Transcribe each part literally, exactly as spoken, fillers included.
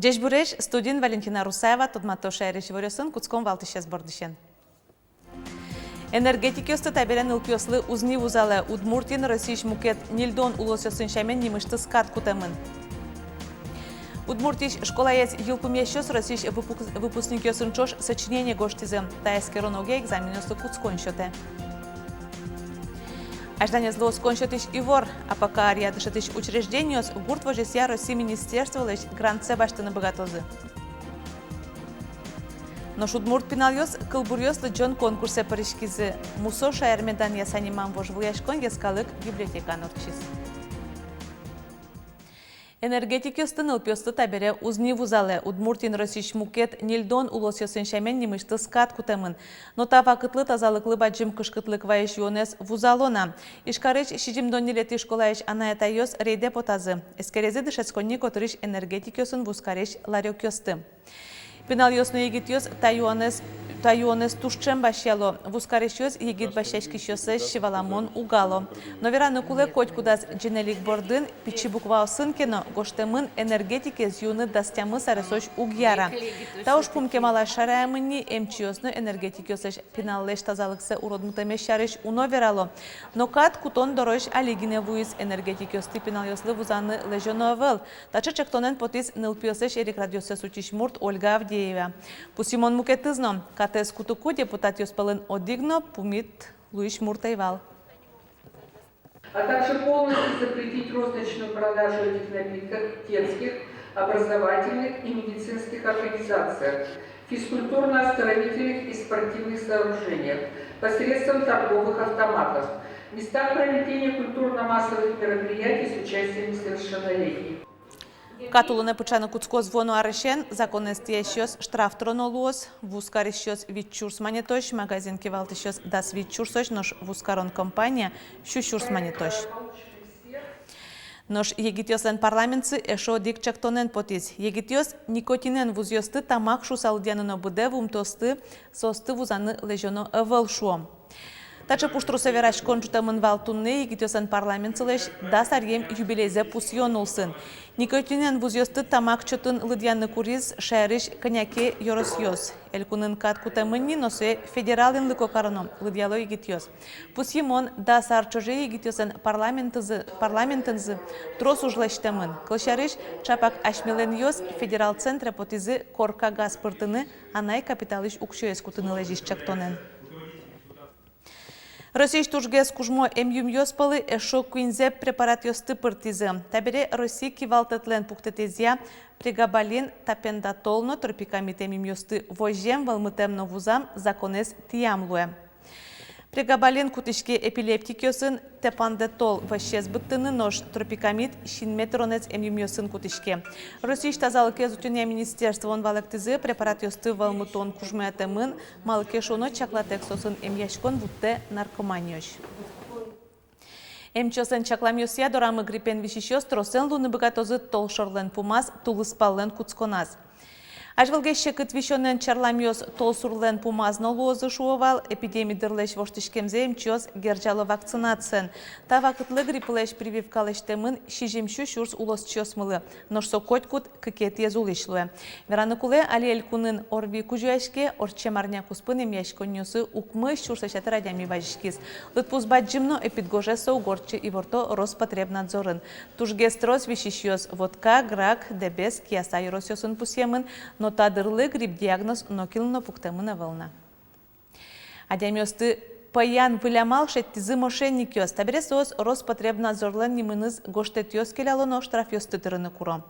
Ӟечбуресь! Студиын Валентина Русаева. Тодмато шаерысь иворъёсын. Кутском валтӥсез бордысен. Энергетикъёсты табере нылпиослы уз ни вузалэ. Удмуртиын Россиысь мукет ньыльдон улосъёсын сямен нимысьтыз кат кутэмын. Удмуртиысь школаез йылпумъясьёс Россиысь выпук-, выпускникъёсын ӵош сочинение гожтӥзы. Та эскерон огъя экзаменъёслы кутскон сётэ. Азьланезлы оскон сётӥсь ивор. А пока аръя дышетӥсь учреждениос гурт возёсъя Россиысь министерстволэсь грантсэ басьтыны быгатозы. Нош удмурт пиналъёс кылбуръёс лыдӟон конкурсэ пыриськизы. «Мусо шаерме данъяса» нимам вожвылъяськон йӧскалык библиотекаын ортчиз. Энергетикъёсты нылпиослы табере уз ни вузалэ. Удмуртиын Россиысь мукет ньыльдон улосъёсын сямен нимысьтыз кат кутэмын. Но та вакытлы тазалыклы бадӟым кышкытлык вайись юонэз вузало на. Ижкарысь сизьымдон ньылетӥ школаысь анай-атайёс рейдэ потазы. Эскеризы дышетсконни котырысь энергетикъёсын вузкарись ларёкъёсты. Пиналъёс но егитъёс та юонэз, та юонэз туж ӵем басьяло. Вузкарисьёс егит басьяськисьёссэс сӥ-валамон уг ало. Но вераны кулэ, котькудаз ӟенелик бордын, пичи букваосын ке но, гожтэмын: энергетикез юыны дас тямыс аресозь уг яра. Та ужпум кемалась шараямын ни, эмчиос но энергетикъёслэсь пиналлэсь тазалыксэ уродмытэмез сярысь уно верало. Но кат кутон дорозь али гинэ вуиз. Энергетикъёсты пиналъёслы вузаны лэзёно ӧвӧл. Таӵе ӵектонэн потӥз нылпиослэсь эрикрадъёссэс утись мурт Ольга Авдеева. Пусйымон мукетыз но: катэз кутыку депутатъёс пӧлын одӥг но пумит луись мурт ӧй вал. А также полностью запретить розничную продажу этих напитков в детских, образовательных и медицинских организациях, физкультурно-оздоровительных и спортивных сооружениях, посредством торговых автоматов, в местах проведения культурно-массовых мероприятий с участием несовершеннолетних. Кат улонэ пыӵаны кутскоз вуоно арысен. Законэз тӥясьёс штраф тыроно луоз. Вузкарисьёс вить сюрс манетозь, магазин кивалтӥсьёс дас вить сюрсозь, нош вузкарон компания сю сюрс манетозь. Нош егитъёслэн парламентсы эшшо одӥг ӵектонэн потӥз. Егитъёс никотинэн вузъёсты тамак шуыса лыдъяны но быдэ вуымтэосты соосты вузаны лэзёно ӧвӧл, шуо. Таӵе пуштросо вераськон ӝутэмын вал туннэ егитъёслэн парламентсылэсь дас аръем юбилейзэ пусъён улсын. Никотинэн вузъёсты тамак чотын лыдъяны куриз шаерысь кӧня ке ёросъёс. Элькунын кат кутэмын ни, но сое федерал инлыко кароно, лыдъяло егитъёс. Пусйымон, дас ар ӵоже егитъёслэн парламентызы, парламентэнзы трос уж лэсьтэмын. Кылсярысь, ӵапак асьмелэн ёс федерал центре потӥзы коркагаз пыртыны анай капиталысь уксёез кутыны лэзись ӵектонэн. Россиысь тужгес кужмо эмъюмъёс пӧлы эшшо куиньзэ препаратъёсты пыртӥзы. Табере Россия кивалтэтлэн пуктэтэзъя прегабалин, тапендатол но тропикамид эмъюмъёсты возем, вӧлмытэм но вузам законэз тӥям луэ. Прегабалин кутӥське эпилептикъёсын, тапендатол вӧсез быдтыны, нош тропикамид синме тыронэз эмъюмъёсын кутӥське. Россиысь тазалыкез утёнъя министерствоын валэктӥзы: препаратъёсты вӧлмытон кужмоятэмын, малы ке шуоно чаклатэк соосын эмъяськон вуттэ наркоманиозь. Эмчиослэн чакламъёсъя, дорамы гриппен висисьёс тросэн луыны быгатозы толшорлэн пумаз, тулыспаллэн кутсконаз. Азьвылгес секыт висёнэн чарламъёс толсурлэн пумаз но луозы, шуо вал. Эпидеми дырлэсь воштӥськемзэ эмчиос герӟало вакцинациен. Та вакытлы грипплэсь прививка лэсьтэмын сизьым сю сюрс улосчиосмылы, нош со котькуд кыкетӥез улӥсь луэ. Вераны кулэ, али элькунын ОРВИ кузёяське. Ортчем арня куспын эмъяськонниосы укмыс сюрслэсь ятыр адями вазиськиз. Лыдпус бадӟым но, эпидгожез со уг ортчы, иворто Роспотребнадзорын. Тужгес трос висисьёс Вотка, Грак, Дэбес, Кияса ёросъёсын пусъемын, но та дырлы грипп диагноз нокинлы но пуктэмын ӧвӧл на. Адямиосты пӧян выль амал шедьтӥзы мошенникъёс. Табере соос Роспотребнадзорлэн нимыныз гожтэтъёс келяло но штрафъёсты тырыны куро.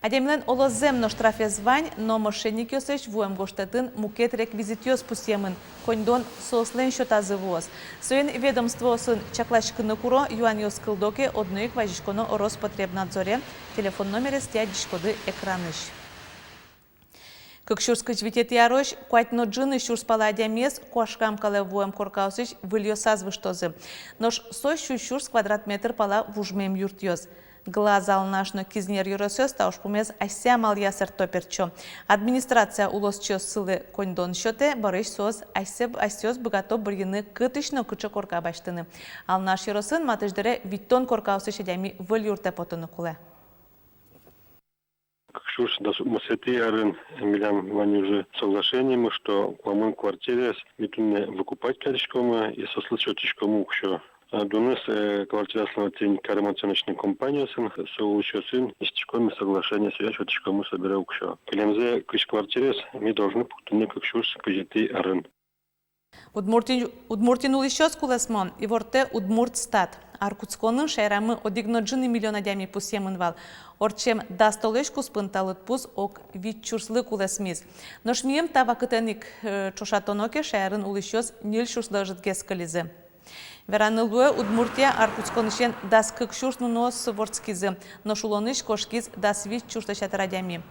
Адямилэн оло зэм но штрафез вань, но мошенникъёслэсь вуэм гожтэтын мукет реквизитъёс пусъемын, коньдон соослэн счётазы вуоз. Соин ведомствоосын чакласькыны куро. Юанъёс кылдо ке, одно ик вазиськоно Роспотребнадзоре, телефон номерез тӥ адӟиськоды экранысь. Кык сюрс кызь витетӥ арозь куать но ӝыны сюрс пала адямиез куашкам калэ вуэм коркаосысь выльёсаз выжтозы. Нош со сю сюрс квадрат метр пала вужмем юртъёс. Глаз, Алнаш но Кизнер ёросъёс та ужпумез асьсэ амалъя сэртто-пертчо. Администрация улосчиоссылы коньдон сётэ, бӧрысь соос асьсэ, асьсэос быгато бырйыны, кытысь но кыӵе корка басьтыны. Алнаш ёросын матысь дыре витьтон коркаосысь адями выль юртэ потыны кулэ. Кык сюрс дас укмысэтӥ арын милям вань уже соглашениемы, что куамын квартираез ми туннэ выкупать кариськомы и соослы сётӥськомы уксё. А дуныз, э, квартираослэн отын карем оценочной компаниосын, со улосчиосын ыстӥськомы соглашение, сое сётӥськомы собере уксё. Кылемзэ кызь квартираез ми должны пуктыны кык сюрс кызетӥ арын. Удмуртиын, Удмуртиын улӥсьёс кулэсмо, ивортэ Удмуртстат. Ар кутсконын шаерамы одӥг но ӝыны миллион адями пусъемын вал. Ортчем дас толэзь куспын та лыдпус ог вить сюрслы кулэсмиз. Нош миым та вакытэн ик, э, ӵошатоно ке, шаерын улӥсьёс ньыль сюрслы ӧжытгес кылизы. Вераны луэ, Удмуртия ар кутсконысен дас кык сюрс нуныос вордскизы, нош улонысь кошкиз дас вить сюрслэсь ятыр адями.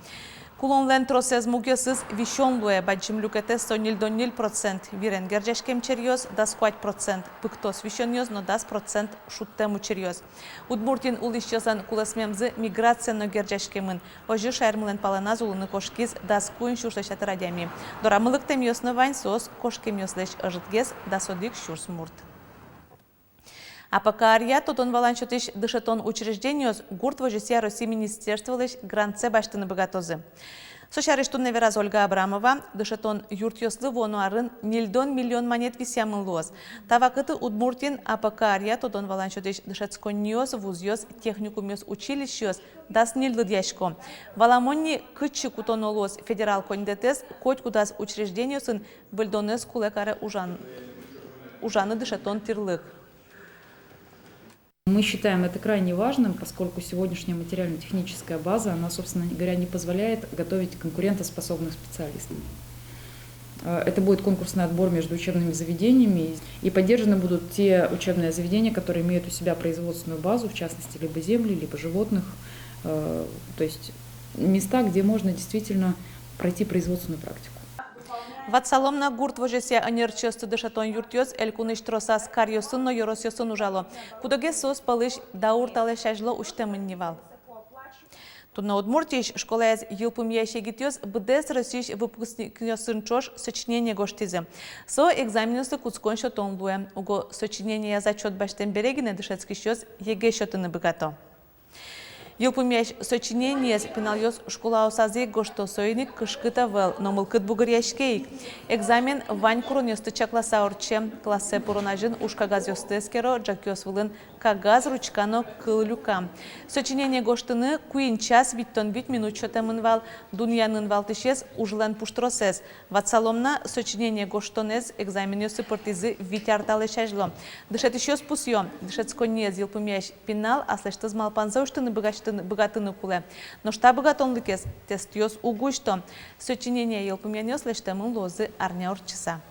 Кулонлэн тросэз мугъёсыз висён луэ, бадӟым люкетэз со ньыльдон ньыль процент, вирен герӟаськем черъёс дас куать процент, пыктос висёнъёс но дас процент шудтэм учыръёс. Удмуртиын улӥсьёслэн кулэсмемзы миграциен но герӟаськемын. Озьы шаермылэн палэназ улыны кошкиз дас куинь сюрслэсь ятыр адями. Дорамы лыктэмъёс но вань, соос кошкемъёслэсь ӧжытгес дас одӥг сюрс мурт. А П К аръя тодон-валан сётӥсь дышетон учреждениос гурт возёсъя Россиысь министерстволэсь грантсэ басьтыны быгатозы. Со сярысь туннэ вераз Ольга Абрамова. Дышетон юртъёслы вуоно арын ньыльдон миллион манет висъямын луоз. Та вакытэ Удмуртиын А П К аръя тодон-валан сётӥсь дышетсконниос, вузъёс, техникумъёс, училищеос дас ньыль лыдъясько. Валамон ни, кытчы кутоно луоз федерал коньдэтэз, котькудаз учреждениосын выльдонэз кулэ каре ужан-, ужаны дышетон тӥрлык. Мы считаем это крайне важным, поскольку сегодняшняя материально-техническая база, она, собственно говоря, не позволяет готовить конкурентоспособных специалистов. Э, это будет конкурсный отбор между учебными заведениями, и поддержаны будут те учебные заведения, которые имеют у себя производственную базу, в частности, либо земли, либо животных, э, то есть места, где можно действительно пройти производственную практику. Ватсалом на, гурт возёсъя ӧнерчиосты дышетон юртъёс элькунысь тросаз каръёсын но ёросъёсын ужало. Куд-огез соос пӧлысь даур талэсь азьло усьтэмын ни вал. Туннэ Удмуртиысь школаез йылпумъясь егитъёс быдэс Россиысь выпускникъёсын ӵош сочинение гожтӥзы. Со экзаменъёслы кутскон сётон луэ. Уго сочинение зачёт басьтэм бере гинэ дышетскисьёс ЕГЭ сётыны быгато. Йылпумъясь сочинениез пиналъёс школаосазы ик гожто, соин ик кышкыт ӧвӧл, но мылкыд бугыръяське ик. Экзамен вань куронъёсты чакласа ортче. Классэ пырон азьын уж кагазъёсты эскеро, ӝӧкъёс вылын кагаз, ручка но кыл люка. Сочинение гожтыны куинь час витьтон вить минут сётэмын вал. Дунъянын валтӥсез — ужлэн пуштросэз. Ватсалом на, сочинение гожтонэз экзаменъёсы пыртӥзы вить ар талэсь азьло. Дышетӥсьёс пусъё: дышетсконниез йылпумъясь пинал аслэсьтыз малпанзэ усьтыны быгатыны, быгатыны кулэ. Нош та быгатонлыкез тестъёс уг усьто. Сочинение йылпумъянъёс лэсьтэмын луозы арня ортчыса.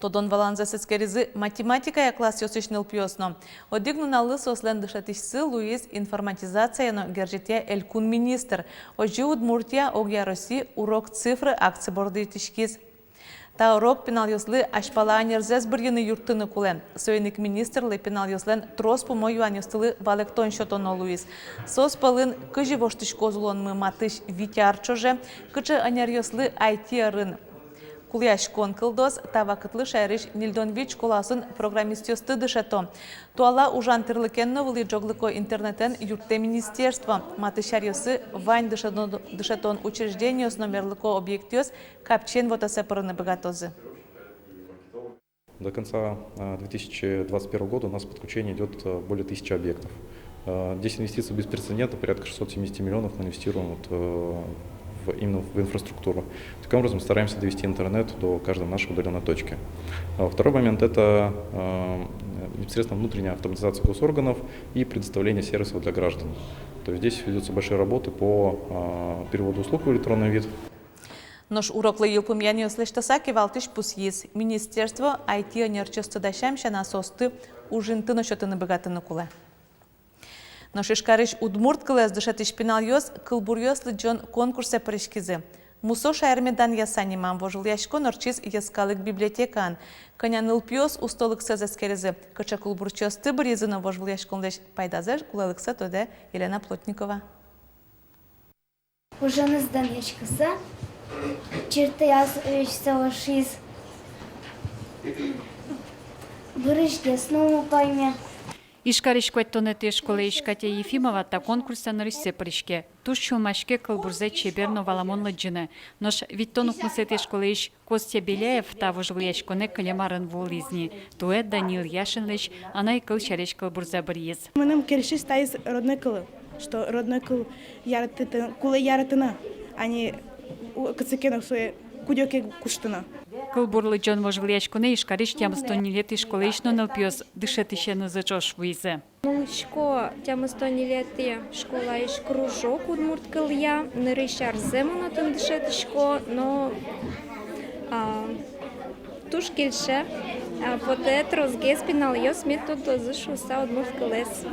Тодон-валанзэс эскеризы математикая классъёсысь нылпиос но. Одӥг нуналлы соослэн дышетӥсьсы луиз информатизация но герӟетъя элькун министр. Озьы Удмуртия огъя Россиысь «Урок цифры» акци борды итӥськиз. Та урок пиналъёслы азьпала ӧнерзэс бырйыны юрттыны кулэ. Соин ик министрлы пиналъёслэн трос пумо юанъёстылы валэктон сётоно луиз. Соос пӧлын: кызьы воштӥськоз улонмы матысь вить ар ӵоже, кыӵе ӧнеръёслы айти ӧрын кулэяськон кылдоз. Та вакытлы шаерысь ньыльдон вить школаосын программистъёсты дышето. Туала ужан тӥрлыкен но вылӥ ӝоглыко интернетэн юрттэ министерство. Матысь аръёсы вань дышетон, дышетон учреждениос но мерлыко объектъёс капчиен вотэсэ пырыны быгатозы. До конца, э, две тысячи двадцать первого года у нас подключение идёт, э, более тысячи объектов. Э, здесь инвестиции беспрецедентно, порядка шестьсот семидесяти миллионов мы инвестируем вот, э, в, именно в инфраструктуру. Таким образом, стараемся довести интернет до каждой нашей удаленной точки. А второй момент — это, э, непосредственно внутренняя автоматизация госорганов и предоставление сервисов для граждан. То есть здесь ведётся большая работа по, э, переводу услуг в электронный вид. Нош уроклы йылпумъянъёс лэсьтыса, кивалтӥсь пусйиз: министерство айти ӧнерчиосты дасям сяна соосты ужинты но сётыны быгатыны кулэ. Нош Ижкарысь удмурт кылэз дышетӥсь пиналъёс кылбуръёс лыдӟон конкурсэ пыриськизы. «Мусо шаерме данъяса» нимам вожвылъяськон ортчиз йӧскалык библиотекаын. Кӧня нылпиос устолыксэс эскеризы, кыӵе кылбурчиосты быръизы но вожвылъяськонлэсь пайдазэ, кулэлыксэ тодэ Елена Плотникова. Ужанэз данъяськыса, чыртыяз весь со ошиз. Бырысь гес но ум пайме. Ижкарысь куатьтонэтӥ школаысь Катя Ефимова та конкурсэ нырысьсэ пыриське. Туж сюлмаське кылбурзэ чебер но валамон лыдӟыны. Нош витьтон укмысэтӥ школаысь Костя Беляев та вожвылъяськонэ кылем арын вуылӥз ни. Туэ Даниил Яшинлэсь «Анай кыл» сярысь кылбурзэ быръиз. Мыным кельшиз таиз родной кылы, что родной кыл яратыны, кулэ яратыны, а не у-, кытчы ке но сое кудӥз ке куштыны. Кылбур лыдӟон вожвылъяськонэ Ижкарысь тямыстон ньылетӥ школаысь но нылпиос дышетӥсенызы ӵош вуизы. Мон учко тямыстон ньылетӥ школаысь кружок удмурт кылъя, нырысь арзэ мон отын дышетӥсько, но, а, туж кельше, а, потэ тросгес пиналъёс мед тодозы шуыса удмурт кылэз.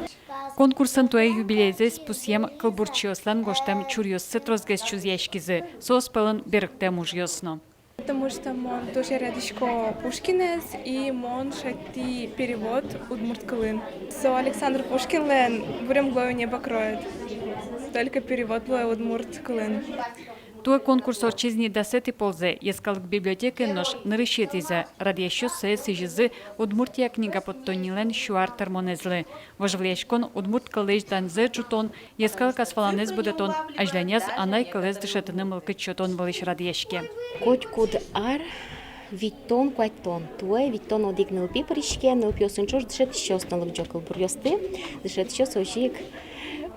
Конкурсын туэ юбилейзэс пусъем кылбурчиослэн гожтэм чуръёссы тросгес чузъяськизы, соос пӧлын берыктэм ужъёс но. Потому что мон туж яратӥсько Пушкинэз, и мон шедьтӥ перевод удмурт кылын. Со Александр Пушкинлэн «Буря мглою небо кроет». Только перевод луэ удмурт кылын. Туэ конкурс ортчиз ни дасэтӥ ползэ йӧскалык библиотекаын, нош нырысетӥзэ. Радъясьёс сое сӥзизы «Удмуртия» книга поттоннилэн сю ар тырмонэзлы. Вожвылъяськон удмурт кыллэсь данзэ ӝутон, йӧскалык асваланэз будэтон, азьланяз анай кылэз дышетыны мылкыд сётон вылысь радъяське. Котькуд ар витьтон, куатьтон, туэ витьтон одӥг нылпи пыриське, нылпиосын ӵош дышетӥсьёс но лыдӟо кылбуръёсты, дышетӥсьёс озьы ик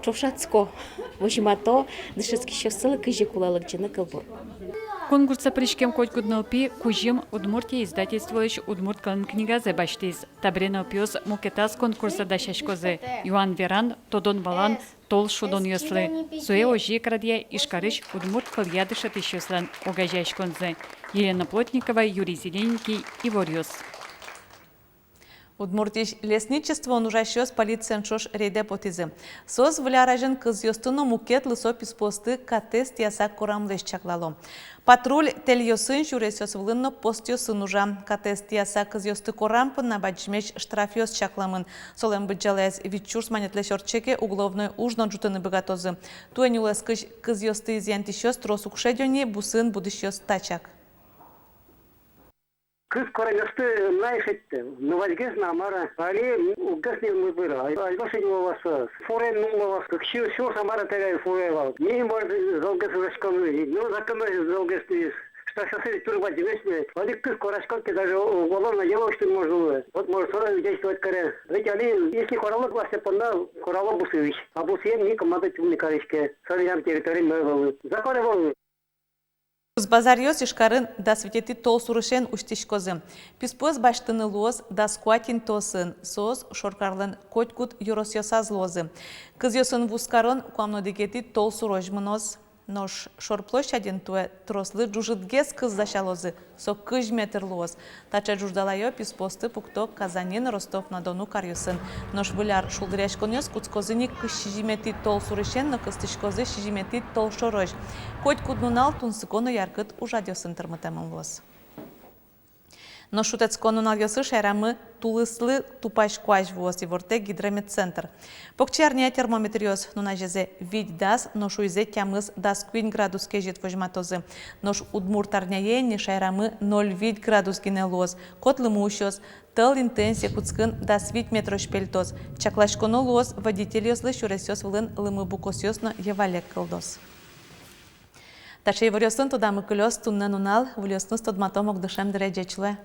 ӵошатско, возьмато дышетскисьёссылы, кызьы кулэ лыдӟыны кылбур. Конкурсэ пыриськем котькуд нылпи «Кузьым Удмуртия» издательстволэсь удмурт кылын книгазэ басьтӥз. Табере нылпиос мукетаз конкурсэ дасяськозы: юан-веран, тодон-валан, тол шудонъёслы. Сое озьы ик радъя Ижкарысь удмурт кылъя дышетӥсьёслэн огазеяськонзы. Елена Плотникова, Юрий Зелененький, «Иворъёс». Удмуртиысь лесничествоын ужасьёс полициен ӵош рейдэ потӥзы. Соос Выль ар азьын кызъёсты но мукет лысо писпуосты катэз тӥяса корамлэсь чаклало. Патруль тэльёсын, сюресъёс вылын но постъёсын ужа. Катэз тӥяса кызъёсты корам понна бадӟымесь штрафъёс чакламын. Солэн быдӟалаез вить сюрс манетлэсь ортче ке, уголовной уж но ӝутыны быгатозы. Туэ нюлэскысь кызъёсты изъянтӥсьёс трос уг шедё ни, бусын будӥсьёс тачак. Кыз корамъёсты на и шедьтэ. Но вазьгес на, мар-а. Али уггес ни мылбыра. Азьло шедьыло вал соос. Фураен нулло вал. Кык сю сюрс-а, мар-а, тӥни фурае вал. Ми, может, золгес ужаськом ни. Ну, законной золгес ни. Штрафъёссы ведь туж бадӟымесь ни. Одӥг кыз кораськод ке, даже уголовное дело усьтыны можно луэ. Вот, может, сое удействовать каре. Ведь али, если корало власть понна, корало бусыысь. А бусыен ми командовать ум ни кариське. Со милям территориямы ӧвӧл. Закон ӧвӧл. Кузбазаръёс Ижкарын дас витетӥ толсурысен усьтӥськозы. Писпуэз басьтыны луоз дас куать интыосын, соос шоркарлэн котькуд ёросъёсаз луозы. Кызъёсын вузкарон куамын одӥгетӥ толсурозь мыноз. Нош шор площадьын туэ трослы ӝужытгес кыз дасялозы, со кызь метр луоз. Таӵе ӝуждалаё писпуосты пукто Казаньын, Ростов-на-Дону каръёсын. Нош Выль ар шулдыръяськонъёс кутскозы ни кызь сизьыметӥ толсурысен но кыстӥськозы сизьыметӥ толшорозь. Котькуд нунал тунсыко но яркыт ужрадъёсын тырмытэмын луоз. Нош шутэтскон нуналъёсы шаерамы тулыслы тупась куазь вуоз, ивортэ Гидрометцентр. Покчиарня термометръёс нуназе вить-дас, нош уйзэ тямыс-дас куинь градус кезьыт возьматозы. Нош удмуртарняе ини шаерамы ноль-вить градус гинэ луоз, кот лымы усёз, тӧл интыен секутскын дас вить метрозь пельтоз. Чакласьконо луоз, водительёслы сюресъёс вылын лымыбукосъёс но йӧвалег кылдоз. Таӵе иворъёсын тодамы кылёз туннэ нунал. Выльёсыныз тодматом огдышем дыре. Ӟеч луэ.